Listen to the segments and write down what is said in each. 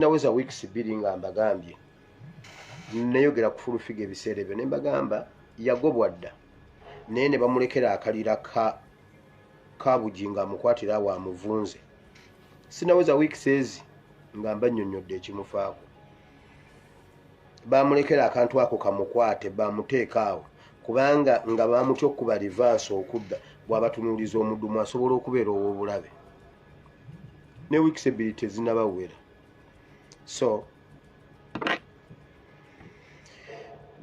Sinnaweza weeks 2 nga mbagambye, neyogera ku Full Figure ebiseera ebyo ne mbagamba yagobwa dda, naye ne bamulekera akalira ka Bujingo amukwatira awo amuvunze. Sinnaweza weeks ezi nga mba nnyonnyodde ekimufaako. Bamulekera akantu ako kamukwate, bamuteeka awo kubanga nga bamutya okuba reverse okudda, bw'abatunuuliza omudumu asobola okubeera ow'obulabe. Ne weeks 2 tezinnabawera. So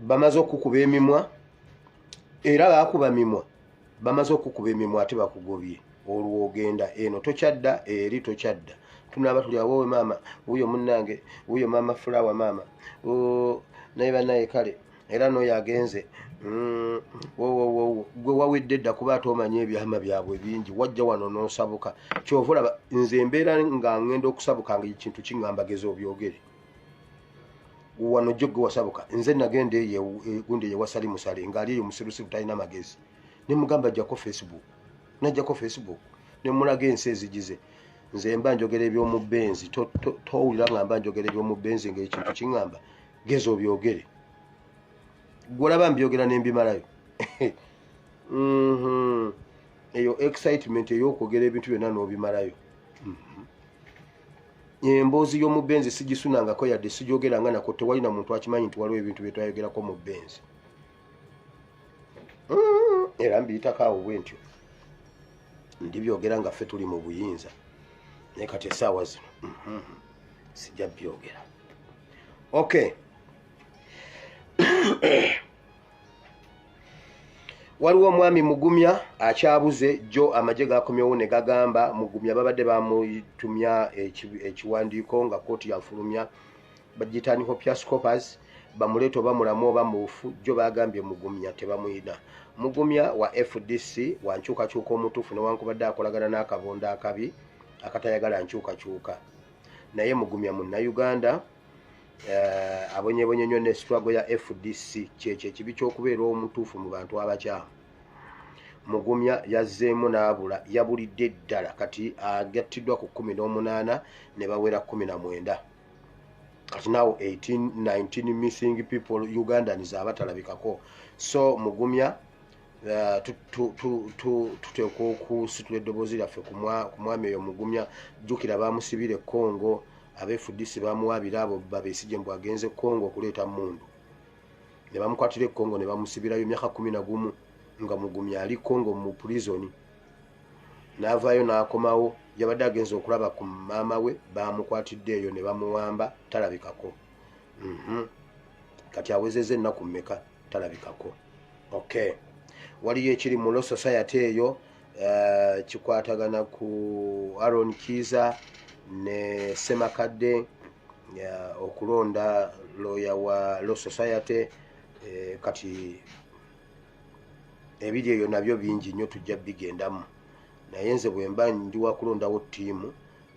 bamaze okukuba emimwa, era baakuba mimwa, bamaze okukuba emimwa ate bakugobye. Olwo ogenda eno tokyadda, eri tokyadda. Tunaaba tuli awo, maama wuuyo munnange, wuuyo maama Fulawa, maama naye bannaye kale era n'oyo agenze wowowowo gwe wawedde dda kuba ate omanye ebyama byabwe bingi, wajja wano n'osabuka. Kyova olaba nze embeera nga ngenda okusabuka nga ekintu kiŋŋamba geza obyogere. Wano jjo gwe wasabuka, nze nagenda eyo gundi eyewasali musale ng'ali eyo musirusiru talina magezi, ne mugamba ajjako Facebook, najjako Facebook ne mulaga ensi ezigize. Nze mba njogera eby'omubenzi, towulira nga mba njogera eby'omubenzi ng'ekintu kiŋŋamba geza obyogere. Gwolaba mbyogera ne mbimalayo. Eyo excitement ey'okwogera ebintu byonna n'obimalayo. Emboozi y'omubenzi sigisunangako yadde, sijogeranga nako, tewali na muntu akimanyi nti waliwo ebintu bye twayogerako mu benzi. Era mbiyitako awo bwe ntyo, ndibyogera nga ffe tuli mu buyinza, naye kati essaawa zino sijja byogera. Okay. Waliwo omwami Mugumya akyabuze jjo amagye gakomyewo ne gagamba Mugumya babadde bamutumya ekiwandiiko nga kkooti yafulumya bagiyita habeas corpus, bamuleete oba mulamu oba mufu. Jjo bagambye Mugumya tebamuyina. Mugumya wa FDC wa nkyukakyuka omutuufu, newankubadde akolagana n'akabondo akabi akatayagala nkyukakyuka, naye Mugumya munnayuganda abonyebonye nnyo ne struggle ya FDC. Kyekyo ekibi ky'okubeera omutuufu mu bantu abakyamu. Mugumya yazzeemu n'abula, yabulidde ddala, kati agattiddwa ku 18 ne bawera 19. Kati now 18 19 missing people Ugandans abatalabikako. So Mugumya tuteekwa okusitula eddoboozi lyaffe ku mwami oyo Mugumya. Jjukira bamusibira e Congo, ab'FDC bamuwaabira abo babesigye mbu agenze Congo okuleeta mmundu, ne bamukwatira e Congo ne bamusibirayo emyaka 11 nga Mugumya ali Congo mu prison. N'avaayo n'akomawo, yabadde agenze okulaba ku maama we, bamukwatidde eyo ne bamuwamba, talabikako. Kati awezezza ennaku mmeka talabikako. Okay, waliyo ekiri mu Law Society eyo kikwatagana ku Aaron Kiiza ne Semakadde okulonda lawyer wa Law Society. Kati ebiri eyo nabyo bingi nnyo, tujja bigendamu, naye nze bwe mba ndi wa kulondawo ttiimu,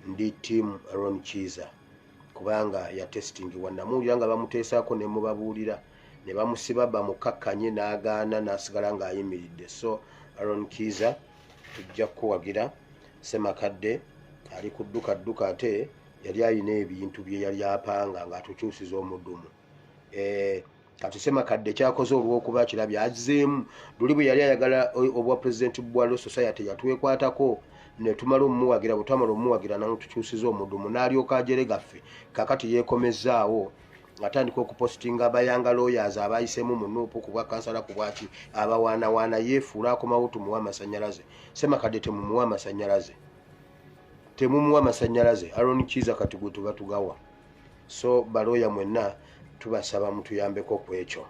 ndi ttiimu Aaron Kiiza, kubanga yatestingibwa. Namuwulira nga bamuteesaako ne mubabuulira ne bamusiba bamukakkanye n'agaana n'asigala ng'ayimiridde. So Aaron Kiiza tujja kukuwagira. Semakadde ali ku dduka dduka, ate yali alina ebintu bye yali apanga ng'atukyusiza omudumu. Kati Semakadde kyakoze olw'okuba kirabye azzeemu luli bwe yali ayagala obwa pulezidenti bwa Law Society, yatwekwatako ne tumala omumuwagira. Bwe twamala omumuwagira n'atukyusiza omudumu n'alyoka ajerega ffe. Kakati yeekomezzaawo atandika okupositinga aba young lawyers abayiseemu mu NUP ku bwa kansala ku bwaki abawaanawaana, yeefuula akomawo tumuwe amasannyalaze. Semakadde temumuwa amasannyalaze, temumuwa amasannyalaze. Aaron Kiiza kati gwe tuba tugawa. So balooya mwenna tubasaba mutuyambeko ku ekyo.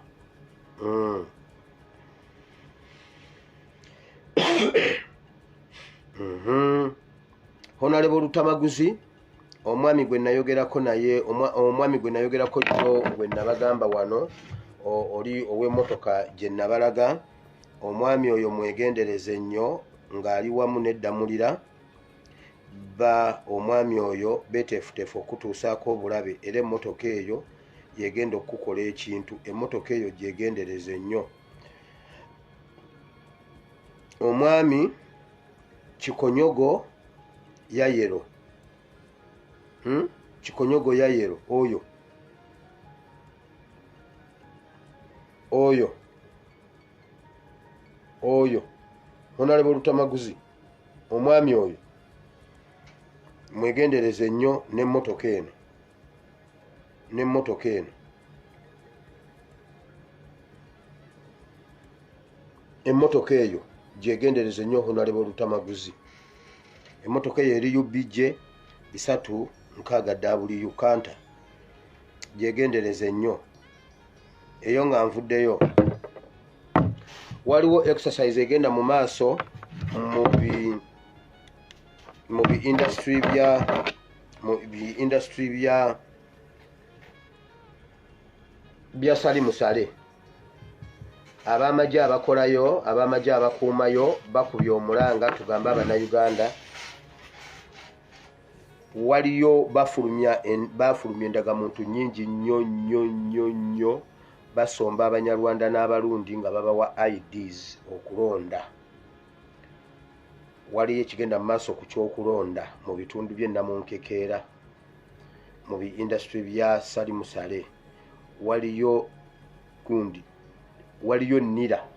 Honorable Lutamaguzi, omwami gwe nayogerako naye, omwami gwe nayogerako jjo gwe nabagamba wano oli ow'emmotoka gye nabalaga, omwami oyo mwegendereze nnyo ng'ali wamu n'eddamulira ba omwami oyo beeteefuteefu okutuusaako obulabe, era emmotoka eyo yegenda okukukola ekintu. Emmotoka eyo gyegendereze nnyo. Omwami Kikonyogo Yayero, Kikonyogo ya yellow, oyo oyo oyo Honorable Lutamaguzi, omwami oyo mwegendereze nnyo n'emmotoka eno, n'emmotoka eno, emmotoka eyo gyegendereze nnyo Honorable Lutamaguzi. Emmotoka eyo eri UBJ 360 W Kanta, gyegendereze nnyo eyo. Nga nvuddeyo, waliwo exercise egenda mu maaso mu bi industry bya Salim Saleh. Abamagye abakolayo, abamagye abakuumayo bakubye omulanga. Tugambe Abannayuganda, waliyo bafulumya endagamuntu nnyingi nnyo nnyo nnyo nnyo. Basomba Abanyarwanda n'Abarundi nga babawa IDs okulonda. Waliyo ekigenda mu maaso ku kyokulonda mu bitundu by'e Namunkekeera, mu bi industry bya Salim Saleh. Waliyo gundi, waliyo NIRA,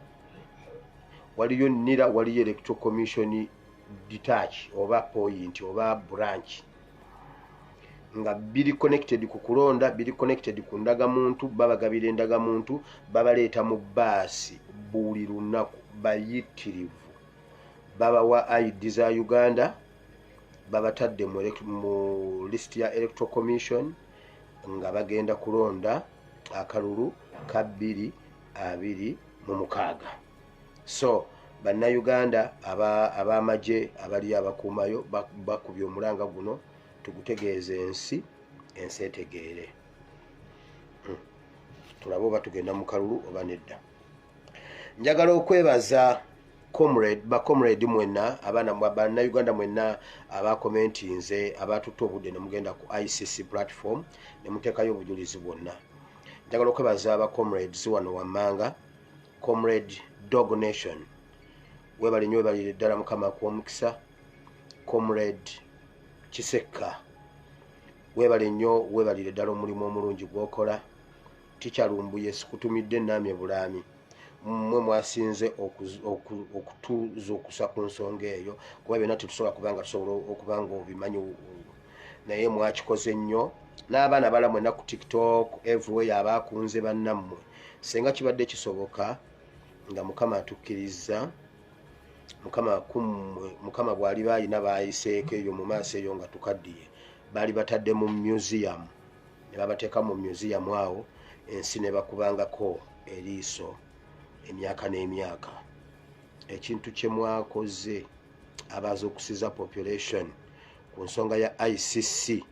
waliyo NIRA, waliyo Electoral Commission detach oba point oba branch nga biri connected ku kulonda, biri connected ku ndagamuntu. Babagabira endagamuntu, babaleeta mu baasi buli lunaku, bayitirivu. Babawa ID za Uganda, babatadde mu list ya Electoral Commission nga bagenda kulonda akalulu ka 2026. So Bannayuganda, ab'amagye abali abakuumayo bakubye omulanga guno, tugutegeeze ensi, ensi etegeere. Tulabe oba tugenda mu kalulu oba nedda. Njagala okwebaza comrade, bacomrade mwenna, abaana Bannayuganda mwenna abakomentinze, abatutte obudde ne mugenda ku ICC platform ne muteekayo obujulizi bwonna. Njagala okwebaza aba comrades wano wammanga. Comrade Dog Nation, webale nnyo, webalire ddala, Mukama akuwa omukisa. Comrade Kisekka, webale nnyo, webalire ddala omulimu omulungi gwokola. Tikyalumbuye, sikutumidde naamye bulaami, mmwe mwasinze okutuzuukusa ku nsonga eyo, kuba byonna tetusobola kubanga tusobola okuba nga obimanyi, naye mwakikoze nnyo. N'abaana bala mwenna ku TikTok, everywhere, abakunze bannammwe, senga kibadde kisoboka nga Mukama atukkiriza, Mukama kummwe, Mukama bw'aliba alina bayiseeko eyo mu maaso eyo nga tukaddiye, baali batadde mu museum, ne babateeka mu museum awo, ensi ne bakubangako eriiso emyaka n'emyaka. Ekintu kye mwakoze abaza okusiza population ku nsonga ya ICC.